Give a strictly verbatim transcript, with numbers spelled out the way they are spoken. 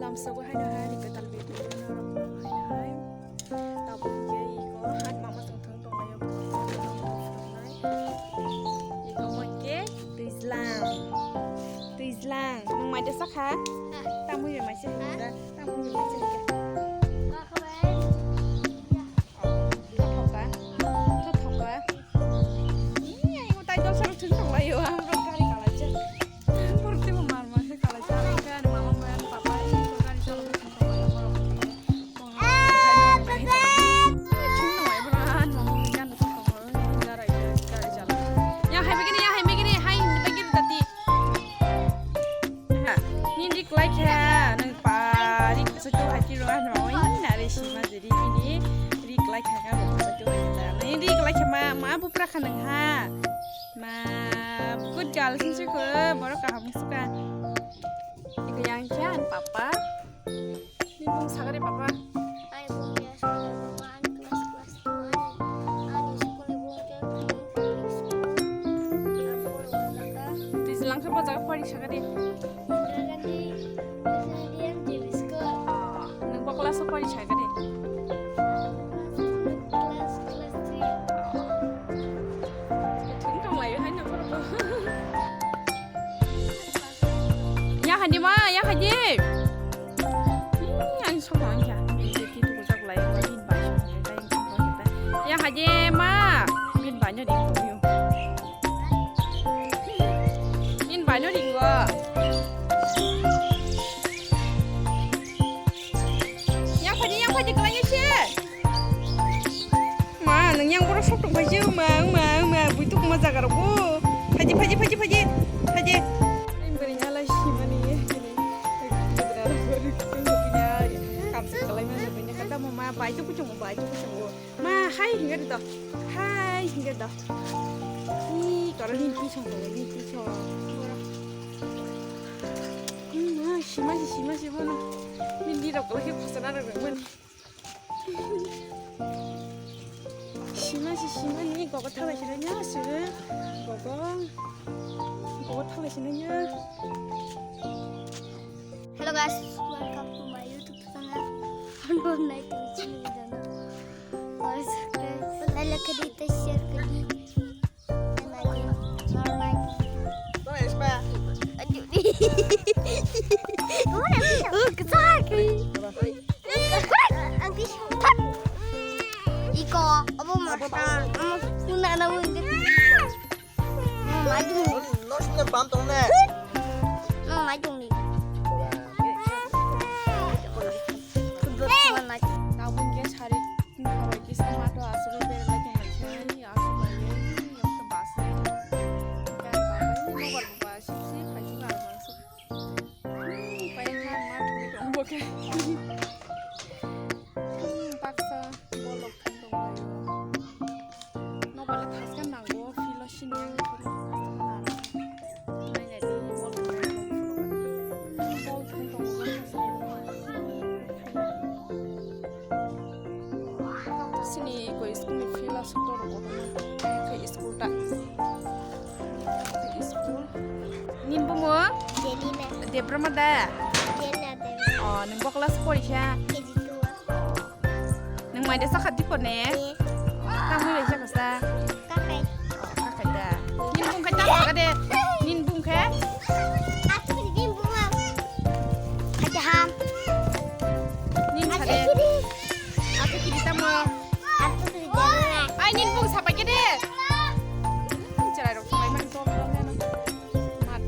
Lamsogo haino hai ni kwtal bebak no rok haino hai. Tabuk hwnkhe iko han mama song thang tonglaio. Iko hwnkhe Twijlang. Twijlang. Nwng mai de sakha? Ha. Tamwi bai mai se Ha? Tamwi bai mai se. Thothoka. Thothoka. Ih, ang tai dosar thung tonglaio, ang rok gari kalaijak. Borok teibo mar mar khe kalaijak, ang khe ani mama bai ani papa bai gari chalok thung tonglaio, borok thung tonglaio. Thung tonglaio, borok ani mama bai gari thung tonglaio, gari, gari chalok. Yang hai begini, yang hai begini, hai begini tadi. Nini ri kwlai kha, nwng pa ri kwchwk hai twi rw ano, oi, nare sima je ri nini ri kwlai kha, kha kwchwk hai ta. Nini ri kwlai kha ma, ma bupra kha nwng ha. Ma, good girl, sing sing kho, borok kaham wngsu kha. Iko yang khe ani papa. Nini bung sagari papa. Ai bung ya, sagari papa, ani class, class two, ani, ani school ni bung khe, bung khe school. Twijlang khe bo jaga pori sagari. Indira Gandhi Visual Medium G B School. Nwng bo class o pori sagari. Class, class three. Thung tong laio hai nang borok. Ya hadi ma, ya hadi. Ih, ang song ang ya. Ini jadi tu kujak lai, ini bai song lai, ini song lai. Ya hadi ma, ini banyak di koyo. Ini banyak di gua. Yang hadi, yang hadi kelanya sih. Ma, nwng yang borok sok tong phai se, ma, ma, ma, buituk ma jaga rok bo. Phaidi, phaidi, phaidi, phaidi, phaidi. Ang bwrwi hala simani, bini. Kapsa kalai ma, bini kata mo ma, bai tu kuchung, bai tu kuchung. Ma, hai hinga do. Hai hinga do. Ni koro ni pi song, ni pi song. Ma, sima si, sima si bono. Ni ni rok lagi pasana rok mani. Sima si sima ni gogo thalai sina nya si gogo gogo thalai sina nya. Hello guys, welcome to my YouTube channel. Hello, night to see you channel. Guys, like, like, share, Iko, abo masa, amo kuna na wui. Mama jung. Nos ne pam tong ne. Mama jung ni. Tabuk ke sari. Kisa mato aswk berlai tonglaikha, aswk bai, ekta bus. Mobile bo ba siksi, khaisi ba mangsi. Pai kha ma thwi tong bo khe. Baksa bolok thang tong lai. Mobile thaskhe nango, filo sini ang. Sini iko school ni field aswk tor kotorma khe school ta. School. Nini bumo? Jelina. Debroma da? Jelina Debroma. Oh, nwng bo class porisa? K G two. Nwng mai de sakha tipo ne? Ye. Tang mui bai sakha sa? Kakai. Kakai da. Nini bung khai ta sakha de. Nini bung khai? Aku nini bung. Ada ham. Nini sa de. Aku kiri tamo. Aku kiri. Ai nini bung sapai ke de. Cherai rok sapai man to. Mat.